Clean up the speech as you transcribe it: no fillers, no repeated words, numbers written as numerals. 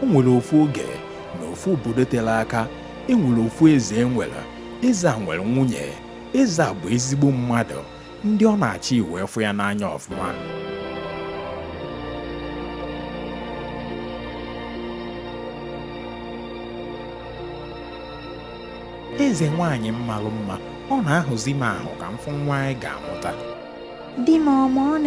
O nwere ofu oge na ofu obodo tere aka, e nwere ofu eze e nwere. Eze a nwere nwunye. Eze a bụ ezigbo mmadụ. Ndị ọ na-achị wee fụ ya n'anya ọfụma. Eze nwaanyị m malụ mma, ọ na-ahụzi m ahụ ka m fụ nwa anyị ga-amụta. Di m ọma, ọ